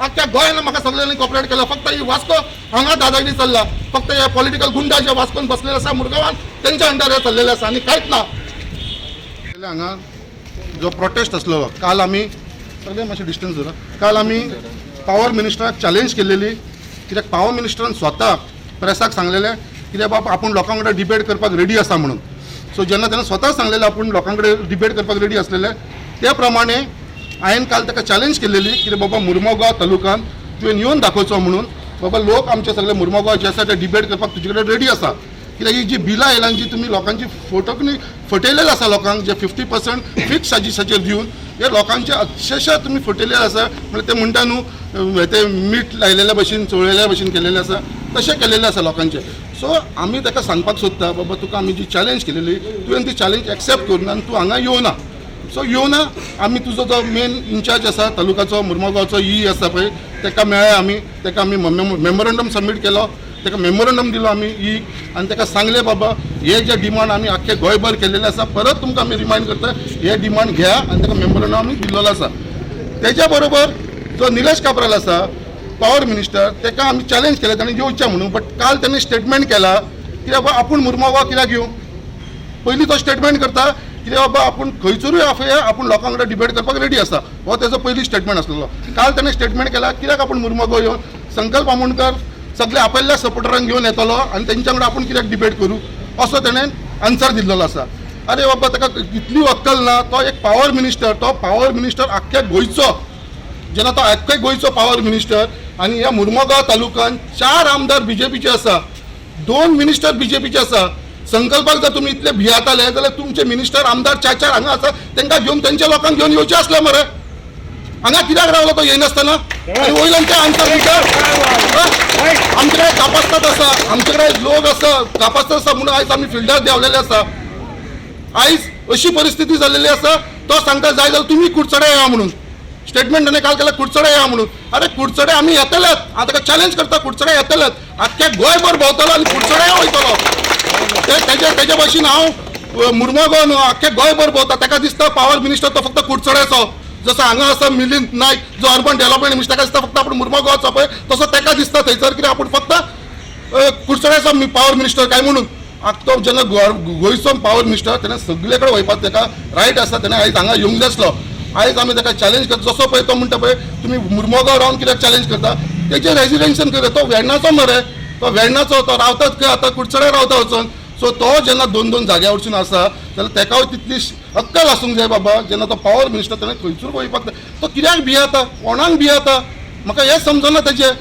आख्ख्या गोंयान म्हाका सगळ्यांनी कॉपरेट केला. फक्त ही वास्को हांगा दादागिरी चल्ला. फक्त हे पॉलिटिकल गुंडा जे वास्कोन बसलेले आसा मुरगांवान, तेंच्या अंडर हे चल्लेले आसा आनी कांयच ना. हांगा जो प्रोटेस्ट आसलेलो काल, आमी सगळे मातशें डिस्टन्स दवरा. काल आमी पावर मिनिस्टराक चॅलेंज केलेली, कित्याक पावर मिनिस्टरान स्वता प्रेसाक सांगलेलें कित्याक बाब आपूण लोकां वांगडा डिबेट करपाक रेडी आसा म्हणून. सो जेन्ना ताणें स्वता सांगलेलें आपूण लोकां कडेन डिबेट करपाक रेडी आसलेले, त्या प्रमाणे हांवें काल ताका चॅलेंज केलेली कितें बाबा, मुर्मोगांव तालुकान तुवें येवन दाखोवचो म्हणून. बाबा, लोक आमचे सगळे मुर्मोगांव जे आसा ते डिबेट करपाक तुजे कडेन रेडी आसा, कित्याक ही जी बिलां येयला, जी तुमी लोकांची फोटोकनी फटयलेले आसा लोकांक, जे 50% फिक्स चार्जीसाचेर दिवन हे लोकांचे अक्षरशः तुमी फटयलेले आसा. म्हणल्यार ते म्हणटा न्हू, ते मीठ लायलेल्या भशेन, चोळलेल्या भशेन केलेले आसा, तशें केलेलें आसा लोकांचें. सो आमी ताका सांगपाक सोदता, बाबा, तुका आमी जी चॅलेंज केलेली, तुवें ती चॅलेंज एक्सेप्ट करून आनी तूं हांगा येवना. सो येवना, आमी तुजो जो मेन इन्चार्ज आसा तालुकाचो, मुर्मगांवचो ई आसा पळय, ताका मेळ्ळे आमी. ताका आमी मेमोरंडम सबमीट केलो, ताका मेमोरंडम दिलो आमी ई आनी ताका सांगलें, बाबा, हे जे डिमांड आमी आख्खे गोंयभर केलेले आसा, परत तुमकां आमी रिमायंड करता, हे डिमांड घ्या. आनी ताका मेमोरंडम आमी दिल्लो आसा. तेच्या बरोबर जो निलेश काब्राल आसा पावर मिनिस्टर, ताका आमी चॅलेंज केलें ताणें येवचें म्हणून. बट काल ताणें स्टेटमेंट केला की बाबा, आपूण मुर्मगांव कित्याक येवं? पयलीं तो स्टेटमेंट करता कितें बाबा, आपूण खंयसरूय आफया, आपूण लोकां कडेन डिबेट करपाक रेडी आसा. हो तेजो पयली स्टेटमेंट आसलेलो. काल ताणें स्टेटमेंट केला, कित्याक आपूण मुर्मगांव येवन, संकल्प आमोणकर सगळे आपल्या सपोर्टरांक घेवन येतलो आनी तेंच्या वांगडा आपूण कित्याक डिबेट करूं, असो तेणें आन्सर दिल्लो आसा. अरे बाबा, ताका इतली अक्कल ना? तो एक पावर मिनिस्टर, तो पावर मिनिस्टर आख्ख्या गोंयचो. जेन्ना तो आख्ख्या गोंयचो पावर मिनिस्टर आनी ह्या मुर्मगांव तालुक्यान चार आमदार बीजेपीचे आसा, दोन मिनिस्टर बीजेपीचे आसा. संकल्पाक जर तुमी इतले भियाताले जाल्यार तुमचे मिनिस्टर, आमदार चार चार हांगा आसा, तांकां घेवन, तेंच्या लोकांक घेवन येवचे आसले मरे. हांगा कित्याक रावलो तो येयनासतना आनी वयल्यान ते आन्सर दिता? आमचे कडेन कापास्ताद आसा, आमचे कडेन लोक आसा, कापास्ताद आसा म्हणून आयज आमी फिल्डार देंवलेले आसा. आयज अशी परिस्थिती जाल्लेली आसा, तो सांगता, जाय जाल्यार तुमी कुडचडे या म्हणून. स्टेटमेंट ताणें काल केला, कुडचडे या म्हणून. अरे, कुडचडे आमी येतलेत. हांव ताका चॅलेंज करता, कुडचडे येतलेत. आख्ख्या गोंयभर भोंवतलो आनी कुडचडे वयतलो. ते तेजे तेजे भाशेन हांव मुर्मगांव न्हू, आख्ख्या गोंयभर भोंवता. ताका दिसता पावर मिनिस्टर तो फक्त कुडचड्याचो. जसो हांगा आसा मिलिंद नायक जो अर्बन डेव्हलपमेंट मिनिस्टर, ताका दिसता फक्त आपण मुर्मगांवचो पळय, तसो ताका दिसता थंयसर कितें आपूण फक्त कुडचड्याचो पावर मिनिस्टर काय म्हणून. आतां तो जेन्ना गोंयचो पावर मिनिस्टर, तेणें सगळे कडेन वयपाक ताका रायट आसा. तेणें आयज हांगा येवंक जाय आसलो. आयज आमी ताका चॅलेंज करता. जसो पळय तो म्हणटा पळय, तुमी मुर्मगांव रावन कित्याक चॅलेंज करता? तेजे रेजिडेन्शन करता. तो वेर्णाचो मरे, तो वेर्णाचो. तो रावतात खंय आतां? कुडचड्यार रावता वचून. सो तो जेन्ना दोन दोन जाग्या वचून आसा जाल्यार ताकाय तितली अक्कल आसूंक जाय बाबा. जेन्ना तो पावर मिनिस्टर, तेणें खंयसर वयपाक जाय. तो कित्याक भियेता? कोणाक भियेता, म्हाका हें समजना तेजें.